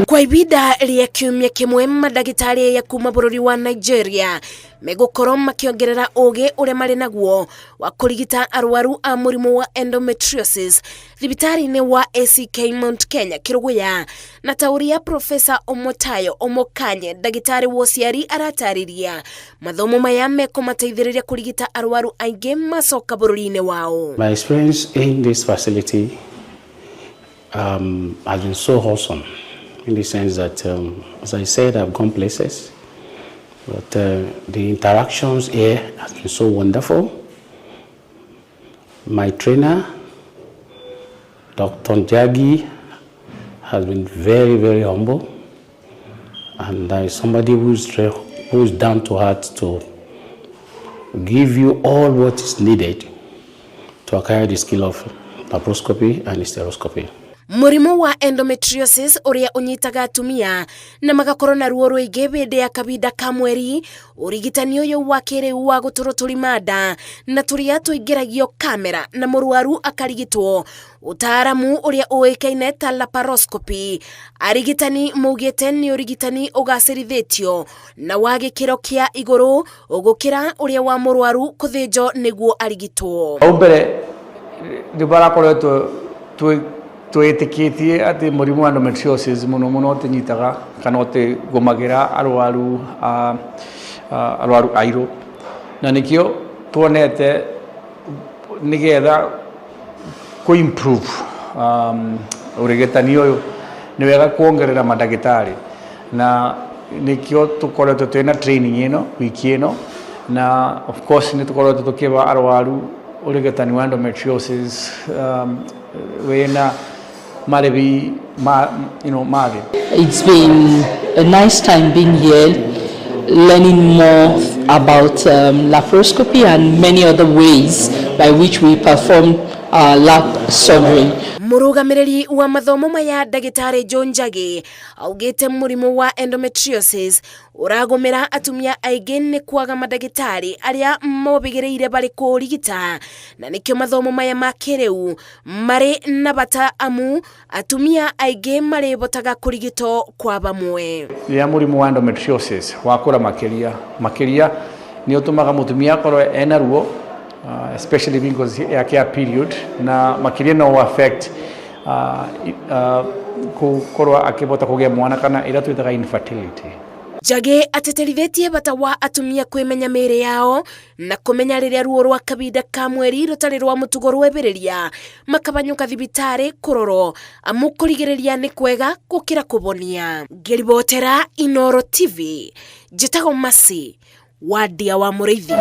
Kwa ibinda rĩa kiumia kĩmwe, mandagĩtarĩ ya kuma bũrũri wa Nigeria megũkorwo makĩongerera ũgĩ ũrĩa marĩ naguo wa kũrigita arwaru a mũrimũ wa endometriosis thibitarĩ-inĩ wa ACK Mount Kenya Kĩrũgũya. Na ta ũrĩa Profesa Omotayo Omokanye, ndagĩtarĩ wa ũciari, aratarĩria, mathomo maya mekũmateithĩrĩria kũrigita arwaru aingĩ macoka bũrũri-inĩ wao. My experience in this facility has been so awesome in the sense that, as I said, I've gone places, but the interactions here has been so wonderful. My trainer, Dr. Njagi, has been very, very humble, and is somebody who's down to earth to give you all what is needed to acquire the skill of laparoscopy and hysteroscopy. Mũrimũ wa endometriosis ũrĩa ũnyitaga atumia na magakorwo na ruo rũingĩ hĩndĩ ya kabinda ka mweri, ũrigitani ũyũ wa kĩrĩu wa gũtũrwo tũrima nda na tũrĩa tũingĩragio kamera na mũrwaru akarigitwo ũtaaramu ũrĩa ũĩkaine ta laparoscopy, arigitani maugĩte nĩ ũrigitani ũgacĩrithĩtio na wa gĩkĩro kĩa igũrũ gũkĩra ũrĩa wa mũrwaru kũthĩnjwo nĩguo arigitwo. Hau mbere nĩ barakoretwo twĩtĩkĩtie atĩ mũrimũ wa endometriosis mũno mũno ũtĩnyitaga kana ũtĩgũmagĩra arwaru airũ, na nĩkĩo tuonete nĩgetha kũ improve ũrigitani ũyũ nĩ wega kuongerera mandagĩtarĩ, na nĩkĩo tũkoretwo twĩna training ĩno wiki ĩno. Na of course nĩ tũkoretwo tũkĩba arwaru ũrigitani wa endometriosis wĩna marĩbi ma ma thĩ. It's been a nice time being here, learning more about laparoscopy and many other ways by which we perform lap surgery. Mũrũgamĩrĩri wa mathomo maya, ndagĩtarĩ John Njagi, augĩte mũrimũ wa endometriosis ũragũmĩra atumia aingĩ nĩ kwaga mandagĩtarĩ arĩa mobĩgĩrĩire barĩ kũrigita, na nĩkĩo mathomo maya ma kĩrĩu marĩ na bata, amu atumia aingĩ marĩbotaga kũrigitwo kwa bamwe. Rĩrĩa mũrimũ wa endometriosis wakũra makĩria makĩria, nĩ ũtũmaga mũtumia akorwo ena ruo, especially hingo yake ya period, na makĩria no affect gũkorwo akĩbota kũgĩa mwana kana ĩrĩa twĩtaga infertility. Njagi atĩtĩrithĩtie bata wa atumia kwĩmenya mĩĩrĩ yao na kũmenya rĩrĩa ruo rwa kabinda ka mweri rũtarĩ rwa mũtugo rwembĩrĩria, makabanyũka thibitarĩ kũrorwo, amu kũrigĩrĩria nĩ kwega gũkĩra kũbonia. Ngĩribotera Inoro TV, njĩtagwo Masi Wandia wa Mũrĩithi.